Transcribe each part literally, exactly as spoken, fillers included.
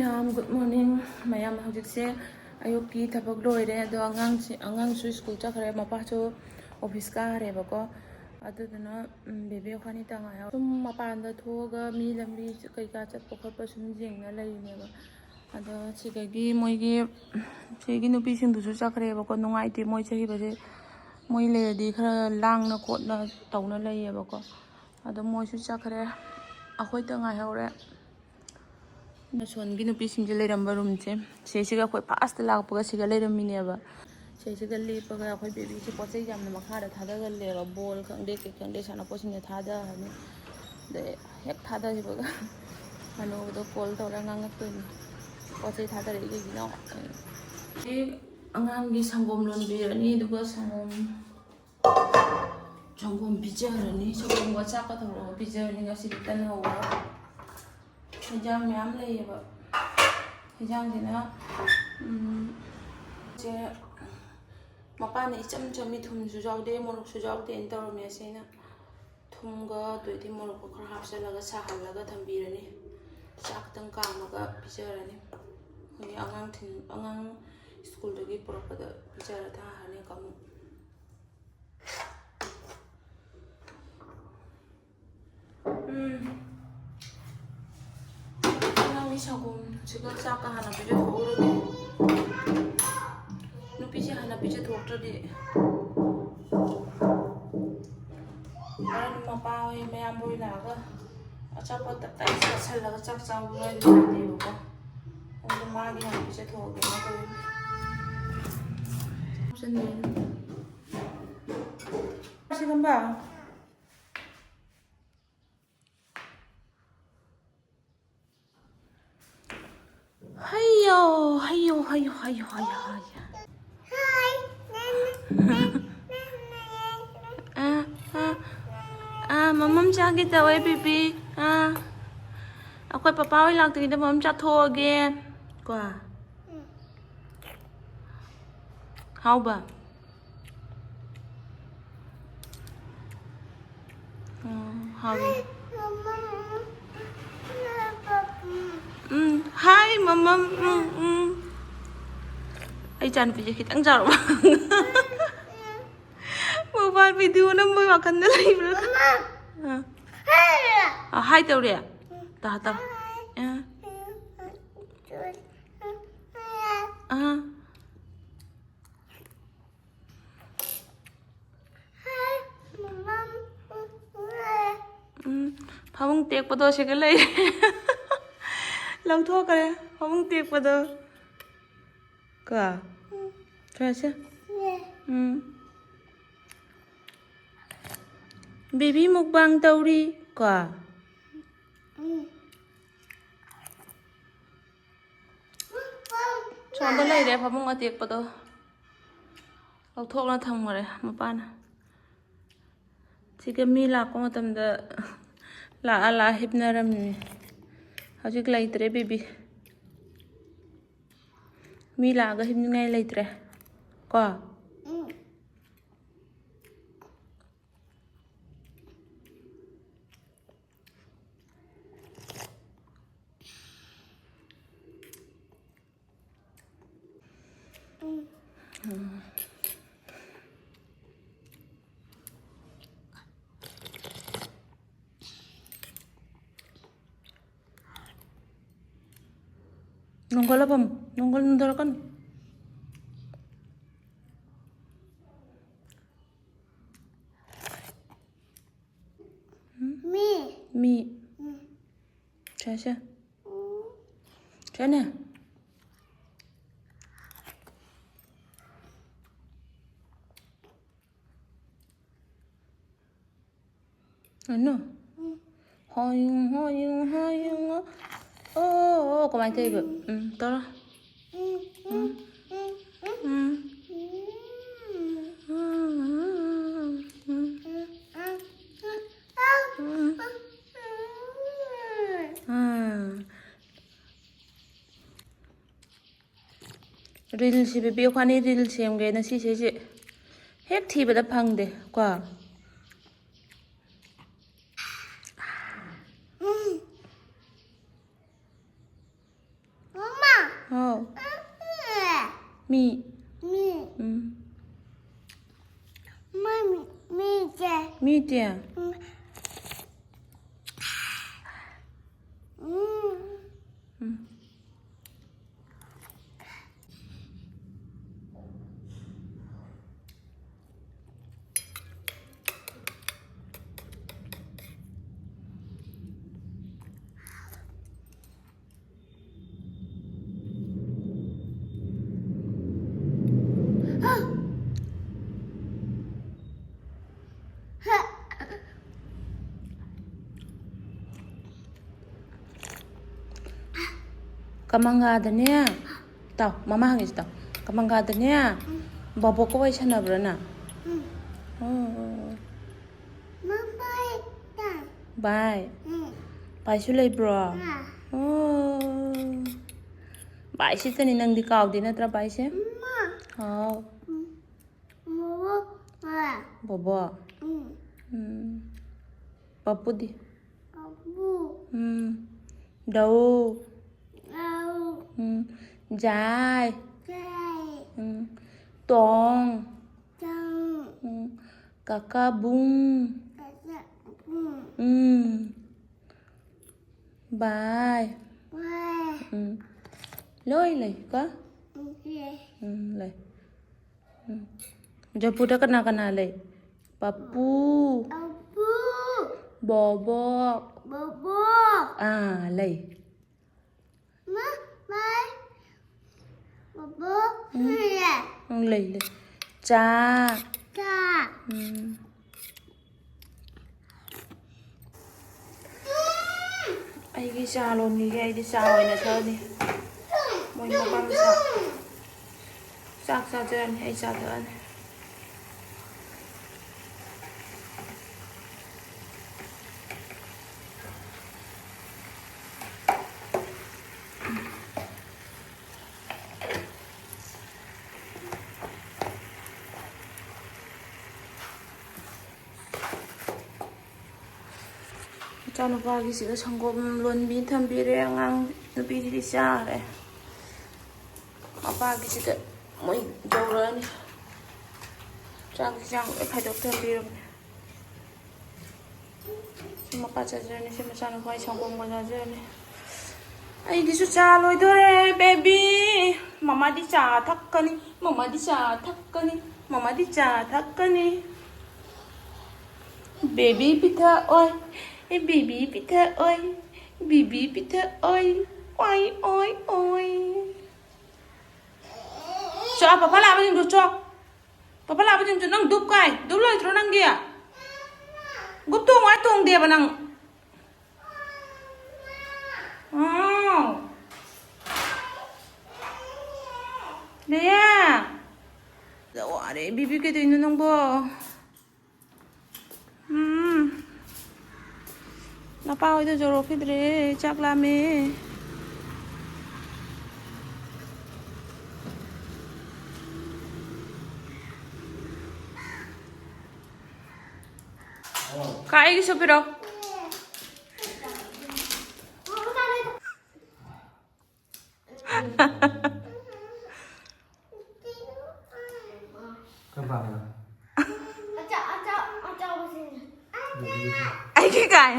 ꯃꯌꯥꯝ, good morning꯫ ꯃꯌꯥꯝ, ꯍꯧꯖꯤꯛꯁꯦ ꯑꯌꯨꯛꯀꯤ ꯊꯕꯛ ꯂꯣꯏꯔꯦ, ꯑꯗꯣ ꯑꯉꯥꯡꯁꯤ, ꯑꯉꯥꯡꯁꯨ ꯁ꯭ꯀꯨꯜ ꯆꯠꯈ꯭ꯔꯦ, ꯃꯄꯥꯁꯨ ꯑꯣꯐꯤꯁ ꯀꯥꯈ꯭ꯔꯦꯕꯀꯣ꯫ ꯑꯗꯨꯗꯨꯅ, ꯎꯝ, ꯕꯦꯕꯤ ꯑꯩꯈꯣꯏꯅꯤꯇ ꯉꯥꯏꯍꯧꯔꯦ꯫ ꯁꯨꯝ ꯃꯄꯥꯟꯗ ꯊꯣꯛꯑꯒ ꯃꯤ ꯂꯝꯕꯤ ꯀꯩꯀꯥ ꯆꯠꯄ ꯈꯣꯠꯄ ꯁꯨꯝ ꯌꯦꯡꯅ ꯂꯩꯔꯤꯅꯦꯕ꯫ ꯑꯗꯣ ꯁꯤꯗꯒꯤ ꯃꯣꯏꯒꯤ, ꯁꯤꯒꯤ ꯅꯨꯄꯤꯁꯤꯡꯗꯨꯁꯨ ꯆꯠꯈ꯭ꯔꯦꯕꯀꯣ꯫ ꯅꯨꯡꯉꯥꯏꯇꯦ ꯃꯣꯏ ꯆꯠꯈꯤꯕꯁꯦ꯫ ꯃꯣꯏ ꯂꯩꯔꯗꯤ ꯈꯔ ꯂꯥꯡꯅ ꯈꯣꯠꯅ ꯇꯧꯅ ꯂꯩꯌꯦꯕꯀꯣ꯫ ꯑꯗꯣ ꯃꯣꯏꯁꯨ ꯆꯠꯈ꯭ꯔꯦ, ꯑꯩꯈꯣꯏꯇ ꯉꯥꯏꯍꯧꯔꯦ꯫ ꯑꯁꯣꯟꯒꯤ ꯅꯨꯄꯤꯁꯤꯡꯁꯦ ꯂꯩꯔꯝꯕ ꯔꯨꯝꯁꯦ, ꯁꯤꯁꯤꯒ ꯑꯩꯈꯣꯏ ꯐꯥꯔꯁꯇ ꯂꯥꯛꯄꯒ ꯁꯤꯒ ꯂꯩꯔꯝꯃꯤꯅꯦꯕ꯫ ꯁꯤꯁꯤꯒ ꯂꯦꯞꯄꯒ ꯑꯩꯈꯣꯏ ꯕꯦꯕꯤꯁꯦ ꯄꯣꯠ ꯆꯩ ꯌꯥꯝꯅ ꯃꯈꯥꯗ ꯊꯥꯗꯒꯜꯂꯦꯕ꯫ ꯕꯣꯜ ꯈꯪꯗꯦ, ꯀꯩ ꯈꯪꯗꯦ, ꯁꯥꯟꯅꯄꯣꯠꯁꯤꯡꯁꯦ ꯊꯥꯗꯔꯅꯤ꯫ ꯑꯗꯩ ꯍꯦꯛ ꯊꯥꯗꯈꯤꯕꯒ ꯍꯅꯨꯕꯗꯣ ꯀꯣꯜ ꯇꯧꯔ ꯉꯥꯡꯉꯛꯇꯣꯏꯅꯤ, "ꯄꯣꯠ ꯆꯩ ꯊꯥꯗꯔꯛꯏ ꯀꯩꯒꯤꯅꯣ?" ꯁꯤ ꯑꯉꯥꯡꯒꯤ ꯁꯪꯒꯣꯝ ꯂꯣꯟꯕꯤꯔꯅꯤ, ꯑꯗꯨꯒ ꯁꯪꯒꯣꯝ, ꯁꯪꯒꯣꯝ ꯄꯤꯖꯔꯅꯤ꯫ ꯁꯪꯒꯣꯝꯒ ꯆꯥꯛꯀ ꯇꯧꯔꯒ ꯄꯤꯖꯔꯅꯤ꯫ ꯉꯁꯤꯗꯤ ꯇꯟ ꯍꯧꯔ ꯍꯦꯟꯖꯥꯡ ꯃꯌꯥꯝ ꯂꯩꯌꯦꯕ꯫ ꯍꯦꯟꯖꯥꯡꯁꯤꯅ, ꯎꯝ, ꯁꯦ, ꯃꯄꯥꯟꯗ ꯏꯆꯝ ꯆꯝꯃꯤ, ꯊꯨꯝꯁꯨ ꯌꯥꯎꯗꯦ, ꯃꯣꯔꯣꯛꯁꯨ ꯌꯥꯎꯗꯦꯅ ꯇꯧꯔꯝꯃꯦ꯫ ꯑꯁꯤ ꯑꯩꯅ ꯊꯨꯝꯒ ꯑꯗꯩꯗꯤ ꯃꯣꯔꯣꯛꯀ ꯈꯔ ꯍꯥꯞꯆꯜꯂꯒ ꯁꯥꯍꯜꯂꯒ ꯊꯝꯕꯤꯔꯅꯤ꯫ ꯆꯥꯛꯇꯪ ꯀꯥꯝꯃꯒ ꯄꯤꯖꯔꯅꯤ꯫ ꯑꯩꯈꯣꯏꯒꯤ ꯑꯉꯥꯡ ꯊꯤꯟ-, ꯑꯉꯥꯡ ꯁ꯭ꯀꯨꯜꯗꯒꯤ ꯄꯨꯔꯛꯄꯗ ꯄꯤꯖꯔ ꯊꯥꯔꯅꯤ ꯑꯃꯨꯛ꯫ ꯎꯝ꯫ ꯅꯪꯒꯤ ꯁꯪꯒꯣꯝꯁꯤꯒ ꯆꯥꯛꯀ ꯍꯥꯟꯅ ꯄꯤꯖꯊꯣꯛꯎꯔꯒꯦ꯫ ꯅꯨꯄꯤꯁꯦ ꯍꯥꯟꯅ ꯄꯤꯖꯊꯣꯛꯇ꯭ꯔꯗꯤ ꯍꯣꯔꯦꯟ ꯃꯄꯥ ꯍꯣꯏ ꯃꯌꯥꯝꯕ ꯍꯣꯏ ꯂꯥꯛꯑꯒ ꯑꯆꯥꯄꯣꯠ ꯇꯞ ꯇꯥꯏ ꯆꯥꯁꯜꯂꯒ ꯆꯥꯛ ꯆꯥꯕ ꯍꯥꯏꯗꯤ ꯌꯥꯗꯦꯕꯀꯣ꯫ ꯑꯗꯨ ꯃꯥꯒꯤ ꯍꯥꯟꯅ ꯄꯤꯖꯊꯣꯛꯑꯒꯦꯅ ꯇꯧꯔꯤꯅꯦ꯫ ꯍꯥꯞꯆꯤꯟꯗꯣꯏꯅꯦ꯫ ꯁꯤꯒꯨꯝꯕ꯫ ꯍꯩꯌꯣ, ꯍꯩꯌꯣ, ꯍꯩꯌꯣ, ꯍꯩꯌꯣ, ꯍꯩꯌꯣ, ꯍꯩꯌꯣ꯫ ꯑꯥ, ꯑꯥ, ꯑꯥ, ꯃꯃꯝ ꯆꯥꯒꯦ ꯇꯧꯋꯦ, ꯕꯦꯕꯤ꯫ ꯑꯥ, ꯑꯩꯈꯣꯏ ꯄꯄꯥ ꯍꯣꯏ ꯂꯥꯛꯇ꯭ꯔꯤꯉꯩꯗ ꯃꯃꯝ ꯆꯥꯊꯣꯛꯑꯒꯦ꯫ ꯀꯣ? ꯍꯥꯎꯕ꯫ ꯎꯝ, ꯍꯥꯎꯋꯦ꯫ ꯎꯝ, ꯍꯥꯏ, ꯃꯝ, ꯎꯝ, ꯎꯝ꯫ ꯑꯩ ꯏꯆꯥꯅꯨꯄꯤꯁꯦ ꯈꯤꯇꯪ ꯆꯥꯎꯔꯕ꯫ ꯃꯣꯕꯥꯏꯜ ꯚꯤꯗꯤꯑꯣ ꯅꯝꯕꯒꯤ ꯋꯥꯈꯜꯗ ꯂꯩꯕ꯭ꯔꯥ? ꯑꯥ꯫ ꯑꯥ, ꯍꯥꯏ ꯇꯧꯔꯦ? ꯇꯥ, ꯇꯥ꯫ ꯑꯥ꯫ ꯑꯥ꯫ ꯎꯝ, ꯐꯃꯨꯡ ꯇꯦꯛꯄꯗꯣ ꯁꯤꯒ ꯂꯩ꯫ ꯂꯧꯊꯣꯛꯈ꯭ꯔꯦ ꯐꯃꯨꯡ ꯇꯦꯛꯄꯗꯣ꯫ ꯀꯣ? ꯁꯦ, ꯁꯦ꯫ ꯎꯝ꯫ ꯕꯦꯕꯤ ꯃꯨꯛꯕꯥꯡ ꯇꯧꯔꯤ꯫ ꯀꯣ? ꯁꯣꯝꯗ ꯂꯩꯔꯦ ꯐꯃꯨꯡ ꯑꯇꯦꯛꯄꯗꯣ꯫ ꯂꯧꯊꯣꯛꯅ ꯊꯝꯈꯔꯦ ꯃꯄꯥꯅ꯫ ꯁꯤꯒ ꯃꯤ ꯂꯥꯛꯄ ꯃꯇꯝꯗ ꯂꯥꯛꯑ ꯂꯥꯛꯑ ꯍꯤꯞꯅꯔꯝꯃꯤꯅꯦ꯫ ꯍꯧꯖꯤꯛ ꯂꯩꯇ꯭ꯔꯦ ꯕꯦꯕꯤ꯫ ꯃꯤ ꯂꯥꯛꯑꯒ ꯍꯤꯞꯅꯤꯡꯉꯥꯏ ꯂꯩꯇ꯭ꯔꯦ꯫ ꯀꯣ? ꯅꯣꯡꯒꯜꯂꯕꯝ, ꯅꯣꯡꯒꯜ ꯅꯣꯟꯊꯔꯛꯀꯅꯨ꯫ ꯃꯤ꯫ ꯃꯤ꯫ ꯎꯝ꯫ ꯁꯦ, ꯁꯦ꯫ ꯎꯝ꯫ ꯁꯦꯅꯦ꯫ ꯑꯅꯣ꯫ ꯎꯝ꯫ ꯍꯣꯌꯨꯡ, ꯍꯣꯌꯨꯡ, ꯍꯣꯌꯨꯡ꯫ ꯑꯣ, ꯑꯣ, ꯀꯃꯥꯏꯅ ꯇꯧꯔꯤꯕ? ꯎꯝ, ꯇꯧꯔꯣ꯫ ꯎꯝ꯫ ꯔꯤꯜꯁꯤ ꯕꯦꯕꯤ ꯑꯩꯈꯣꯏꯅꯤ ꯔꯤꯜ ꯁꯦꯝꯒꯦꯅ ꯁꯤꯁꯦ ꯍꯦꯛ ꯊꯤꯕꯗ ꯐꯪꯗꯦ ꯀꯣ꯫ ꯍꯥꯎ꯫ ꯃꯤ꯫ ꯃꯤ꯫ ꯎꯝ꯫ ꯃꯃꯤ꯫ ꯃꯤꯁꯦ꯫ ꯃꯤꯗꯤ꯫ ꯎꯝ꯫ ꯎꯝ꯫ ꯎꯝ꯫ ꯀꯃꯪꯒꯥꯗꯅꯦ꯫ ꯇꯥꯎ, ꯃꯃꯥ ꯍꯪꯉꯤꯁꯤ ꯇꯥꯎ꯫ ꯀꯃꯪꯒꯥꯗꯅꯦ꯫ ꯕꯣꯕꯣꯛꯀ ꯋꯥꯔꯤ ꯁꯥꯟꯅꯕ꯭ꯔꯥ ꯅꯪ? ꯎꯝ꯫ ꯑꯣ꯫ ꯃꯃꯥꯏꯗ꯫ ꯚꯥꯏ꯫ ꯎꯝ꯫ ꯚꯥꯏꯁꯨ ꯂꯩꯕ꯭ꯔꯣ? ꯑꯥ꯫ ꯑꯣ꯫ ꯚꯥꯏꯁꯤꯇꯅꯤ ꯅꯪꯗꯤ ꯀꯥꯎꯗꯦ ꯅꯠꯇ꯭ꯔꯥ ꯚꯥꯏꯁꯦ? ꯃꯥ꯫ ꯍꯥꯎ꯫ ꯎꯝ꯫ ꯕꯣꯕꯣꯛ꯫ ꯕꯣꯕꯣꯛ? ꯎꯝ꯫ ꯎꯝ꯫ ꯄꯄꯨꯗꯤ? ꯄꯄꯨ꯫ ꯎꯝ꯫ ꯗꯧ? ꯗꯧ꯫ ꯎꯝ꯫ ꯖꯥꯏ? ꯖꯥꯏ꯫ ꯎꯝ꯫ ꯇꯣꯡ? ꯇꯣꯡ꯫ ꯎꯝ꯫ ꯀꯀꯥ ꯕꯨꯡ? ꯀꯀꯥ ꯕꯨꯡ꯫ ꯎꯝ꯫ ꯚꯥꯏ꯫ ꯚꯥꯏ꯫ ꯎꯝ꯫ ꯂꯣꯏ ꯂꯩ ꯀꯣ? ꯎꯝ, ꯂꯩ꯫ ꯎꯝ, ꯂꯩ꯫ ꯎꯝ꯫ ꯖꯣꯏꯄꯨꯔꯗ ꯀꯅꯥ ꯀꯅꯥ ꯂꯩ? ꯄꯄꯨ꯫ ꯄꯄꯨ꯫ ꯕꯣꯕꯣꯛ꯫ ꯕꯣꯕꯣꯛ꯫ ꯑꯥ, ꯂꯩ꯫ ꯃꯥ, ꯚꯥꯏ꯫ ꯕꯣꯕꯣꯛ꯫ ꯎꯝ꯫ ꯂꯩ꯫ ꯎꯝ, ꯂꯩ, ꯂꯩ꯫ ꯆꯥ꯫ ꯆꯥ꯫ ꯎꯝ꯫ ꯑꯩꯒꯤ ꯆꯥ ꯂꯣꯟꯕꯤꯒꯦ, ꯑꯩꯗꯤ ꯆꯥ ꯑꯣꯏꯅ ꯊꯛꯑꯅꯤ꯫ ꯃꯣꯏ ꯃꯄꯥ ꯃꯆꯥ ꯆꯥꯛ ꯆꯥꯖꯔꯅꯤ, ꯑꯩ ꯆꯥ ꯊꯛꯑꯅꯤ꯫ ꯏꯆꯥꯅꯨꯄꯥꯒꯤꯁꯤꯗ ꯁꯪꯒꯣꯝ ꯂꯣꯟꯕꯤ ꯊꯝꯕꯤꯔꯦ꯫ ꯑꯉꯥꯡ ꯅꯨꯄꯤꯁꯤꯗꯤ ꯆꯥꯔꯦ꯫ ꯃꯄꯥꯒꯤꯁꯤꯗ ꯃꯣꯏ ꯌꯧꯔꯛꯑꯅꯤ꯫ ꯆꯥꯛ ꯏꯟꯁꯥꯡ ꯂꯣꯏ ꯈꯥꯏꯗꯣꯛ ꯊꯝꯕꯤꯔꯕꯅꯦ꯫ ꯁꯤ ꯃꯄꯥ ꯆꯥꯖꯔꯅꯤ, ꯁꯤ ꯃꯆꯥꯅꯨꯄꯥ ꯁꯪꯒꯣꯝꯒ ꯆꯥꯖꯔꯅꯤ꯫ ꯑꯩꯒꯤꯁꯨ ꯆꯥ ꯂꯣꯏꯗꯣꯔꯦ, ꯕꯦꯕꯤ꯫ ꯃꯃꯥꯗꯤ ꯆꯥ ꯊꯛꯀꯅꯤ, ꯃꯃꯥꯗꯤ ꯆꯥ ꯊꯛꯀꯅꯤ, ꯃꯃꯥꯗꯤ ꯆꯥ ꯊꯛꯀꯅꯤ꯫ ꯕꯦꯕꯤ ꯄꯤꯊꯛꯑꯣꯏ, ꯑꯦ ꯕꯦꯕꯤ ꯄꯤꯊꯛꯑꯣꯏ, ꯕꯦꯕꯤ ꯄꯤꯊꯛꯑꯣꯏ, ꯑꯣꯏ, ꯑꯣꯏ, ꯑꯣꯏ꯫ ꯆꯣ, ꯄꯥꯄꯥ ꯂꯥꯛꯑꯕ ꯌꯦꯡꯉꯨꯆꯣ, ꯆꯣ꯫ ꯄꯥꯄꯥ ꯂꯥꯛꯑꯕ ꯌꯦꯡꯉꯨꯆꯣ꯫ ꯅꯪ ꯗꯨꯞ ꯀꯥꯏ? ꯗꯨꯞ ꯂꯩꯇ꯭ꯔꯣ ꯅꯪꯒꯤ? ꯒꯨꯞ ꯇꯣꯡꯉꯨ ꯍꯥꯏ ꯇꯣꯡꯗꯦꯕ ꯅꯪ꯫ ꯑꯥꯎ꯫ ꯂꯩꯌꯥ꯫ ꯋꯥꯔꯦ, ꯕꯤꯕꯤ ꯀꯩꯗꯧꯏꯅꯣ ꯅꯪꯕꯣ? ꯎꯝ꯫ ꯅꯄꯥ ꯍꯣꯏꯗ ꯌꯧꯔꯛꯈꯤꯗ꯭ꯔꯦ, ꯆꯥꯛ ꯂꯥꯝꯃꯦ꯫ ꯀꯥꯏꯒꯤꯁꯨ ꯄꯤꯔꯛꯑꯣ꯫ ꯀꯔꯝ ꯄꯥꯝꯃꯤꯅꯣ? ꯑꯩꯒꯤ ꯀꯥꯏ꯫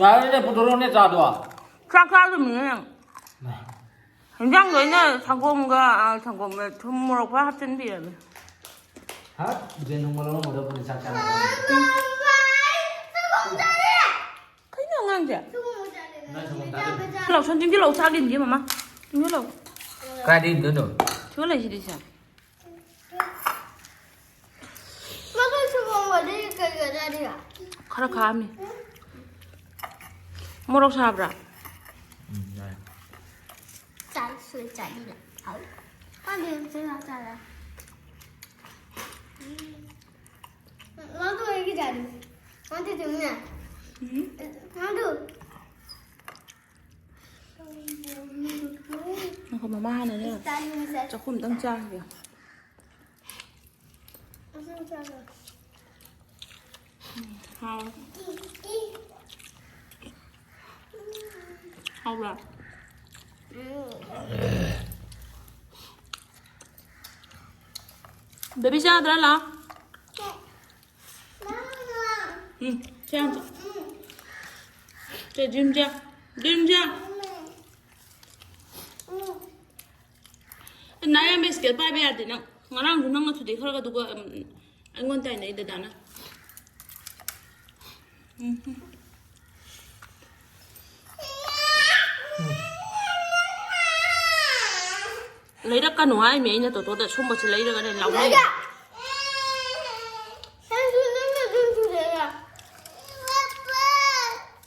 ꯌꯥꯔꯦꯅꯦ, ꯄꯨꯊꯣꯔꯛꯑꯣꯅꯦ ꯆꯥꯗꯣ꯫ ꯆꯥꯛ ꯆꯥꯗꯕꯅꯤꯅ ꯅꯪ꯫ ꯃꯥ꯫ ꯍꯤꯟꯖꯥꯡꯗꯣ ꯑꯩꯅ ꯁꯪꯒꯣꯝꯒ, ꯑ, ꯁꯪꯒꯣꯝꯒ ꯊꯨꯝ ꯃꯣꯔꯣꯛ ꯈꯔ ꯍꯥꯞꯆꯤꯟꯕꯤꯔꯝꯃꯦ꯫ ꯍꯥ? ꯌꯦꯟ ꯊꯣꯡꯕ ꯂꯧꯔꯝꯒꯗꯕꯅꯤ ꯆꯥꯛ ꯆꯥꯅꯕ꯫ ꯀꯩꯅꯣ ꯑꯉꯥꯡꯁꯦ? ꯅꯪ ꯁꯪꯒꯣꯝ ꯆꯥꯗꯣꯏꯅꯤ? ꯂꯥꯎ, ꯁꯟ ꯆꯤꯡꯁꯤꯜꯂꯛꯑꯣ, ꯆꯥꯒꯦ ꯌꯦꯡꯒꯦ ꯃꯃꯥ꯫ ꯆꯤꯡꯁꯤꯜꯂꯛꯑꯣ꯫ ꯀꯥꯏꯗꯩ ꯏꯟꯗꯣꯏꯅꯣ? ꯁꯤꯗ ꯂꯩꯁꯤꯗꯤ ꯁꯦ꯫ ꯃꯗꯨ ꯁꯪꯒꯣꯝꯒꯗꯤ ꯀꯩꯒ ꯆꯥꯗꯣꯏꯕ? ꯈꯔ ꯈꯥꯛꯑꯝꯃꯤ꯫ ꯃꯣꯔꯣꯛ ꯁꯥꯕ꯭ꯔꯥ? ꯎꯝ, ꯌꯥꯏ꯫ ꯆꯥꯏ, ꯁꯣꯏ ꯆꯥꯏ, ꯍꯥꯎ꯫ ꯈꯪꯗꯦ, ꯁꯤ ꯉꯥ ꯆꯥꯔꯦ꯫ ꯎꯝ꯫ ꯃꯥꯗꯨ ꯑꯩꯒꯤ ꯆꯥꯅꯤ꯫ ꯃꯥꯗꯤ ꯆꯨꯝꯅ꯫ ꯎꯝ꯫ ꯃꯥꯗꯨ꯫ ꯉꯥꯏꯈꯣ, ꯃꯃꯥ ꯍꯥꯟꯅꯅꯦ꯫ ꯆꯥꯅꯤꯡꯉꯦ꯫ ꯆꯥꯛꯈꯨꯝꯗꯪ ꯆꯥꯈꯤꯒꯦ꯫ ꯑꯁꯤ ꯆꯥꯔꯣ꯫ ꯍꯥꯎ꯫ ꯍꯥꯎꯕ꯭ꯔꯥ? ꯕꯦꯕꯤ ꯆꯥꯗ꯭ꯔꯥ? ꯂꯥ꯫ ꯎꯝ, ꯆꯥ, ꯆꯥ꯫ ꯆꯥ, ꯗ꯭ꯔꯤꯝ ꯆꯥ꯫ ꯗ꯭ꯔꯤꯝ ꯆꯥ꯫ ꯅꯥꯌꯥꯝꯕ ꯁ꯭ꯀꯦꯜ ꯄꯥꯏꯕ ꯌꯥꯗꯦ ꯅꯪ꯫ ꯉꯔꯥꯡꯁꯨ ꯅꯪꯅ ꯊꯨꯗꯦꯛꯈ꯭ꯔꯒ ꯑꯗꯨꯒ, ꯎꯝ, ꯑꯩꯉꯣꯟꯗ ꯇꯥꯏꯅꯩ ꯗꯗꯥꯅ꯫ ꯎꯝ꯫ ꯂꯩꯔꯛꯀꯅꯨ ꯍꯥꯏꯃꯤ ꯑꯩꯅ ꯇꯣꯇꯣꯗ ꯁꯨꯝꯕꯁꯦ ꯂꯩꯔꯒꯅꯦ ꯂꯥꯎꯅꯩ꯫ ꯅꯪꯁꯨ ꯅꯪꯅ ꯑꯗꯨꯝ ꯊꯨꯗꯦꯛꯑꯣ꯫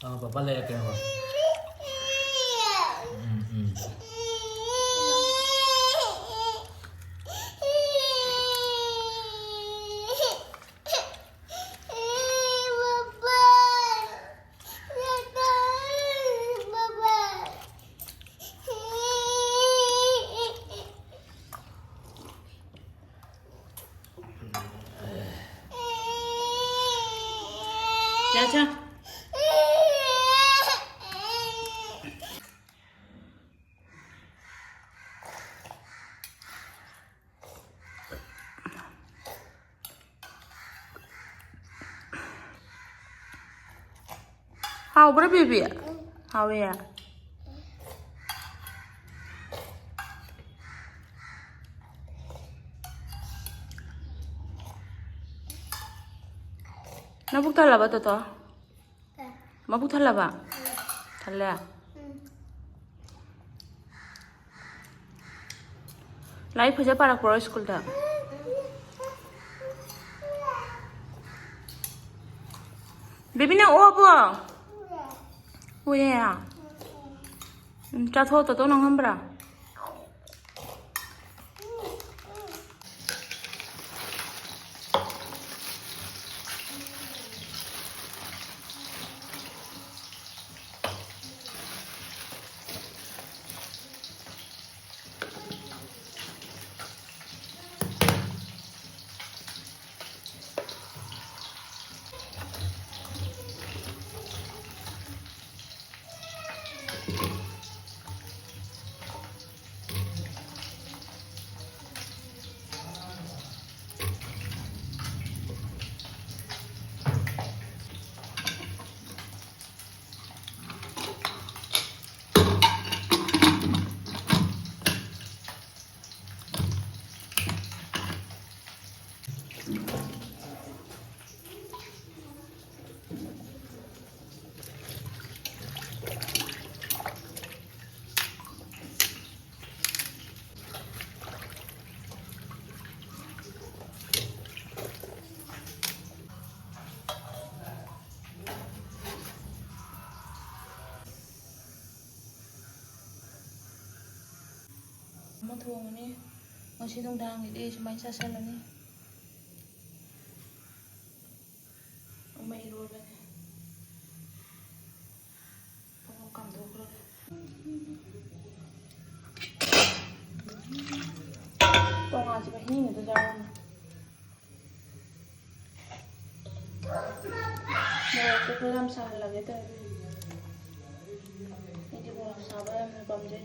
ꯑꯥ, ꯄꯥꯄꯥ ꯂꯩꯔꯛꯀꯦ ꯍꯣꯏ꯫ ꯎꯝ, ꯎꯝ꯫ ꯌꯥ, ꯆꯥ꯫ ꯍꯥꯎꯕ꯭ꯔꯥ, ꯕꯦꯕꯤ? ꯍꯥꯎꯋꯦ꯫ ꯅꯕꯨꯛ ꯊꯜꯂꯕ, ꯇꯣꯇꯣ? ꯃꯕꯨꯛ ꯊꯜꯂꯕ? ꯊꯜꯂꯦ? ꯂꯥꯏꯔꯤꯛ ꯐꯖ ꯄꯥꯔꯛꯄ꯭ꯔꯣ ꯁ꯭ꯀꯨꯜꯗ? ꯕꯦꯕꯤ, ꯅꯪ ꯑꯣꯛꯑꯕꯣ? ꯑꯣꯛꯑꯦ꯫ ꯎꯝ, ꯆꯥꯊꯣꯛꯑꯣ, ꯇꯣꯇꯣ, ꯅꯪ ꯉꯝꯕ꯭ꯔꯥ? ꯊꯣꯡꯉꯅꯤ꯫ ꯉꯁꯤ ꯅꯨꯡꯗꯥꯡꯒꯤꯗꯤ ꯁꯨꯃꯥꯏꯅ ꯆꯥꯁꯜꯂꯅꯤ꯫ ꯑꯃ ꯏꯔꯣꯜꯂꯅꯤ꯫ ꯑꯃ ꯀꯥꯝꯊꯣꯛꯈ꯭ꯔꯒꯦ꯫ ꯇꯣꯉꯥꯟꯁꯦ ꯃꯍꯤ ꯉꯥꯛꯇ ꯆꯥꯔꯝꯃꯦ꯫ ꯃꯣꯔꯣꯛꯁꯦ ꯈꯔ ꯌꯥꯝ ꯁꯥꯍꯜꯂꯒꯦ ꯇꯧꯔꯦ꯫ ꯑꯩꯗꯤ ꯃꯣꯔꯣꯛ ꯁꯥꯕ ꯌꯥꯝꯅ ꯄꯥꯝꯖꯩ꯫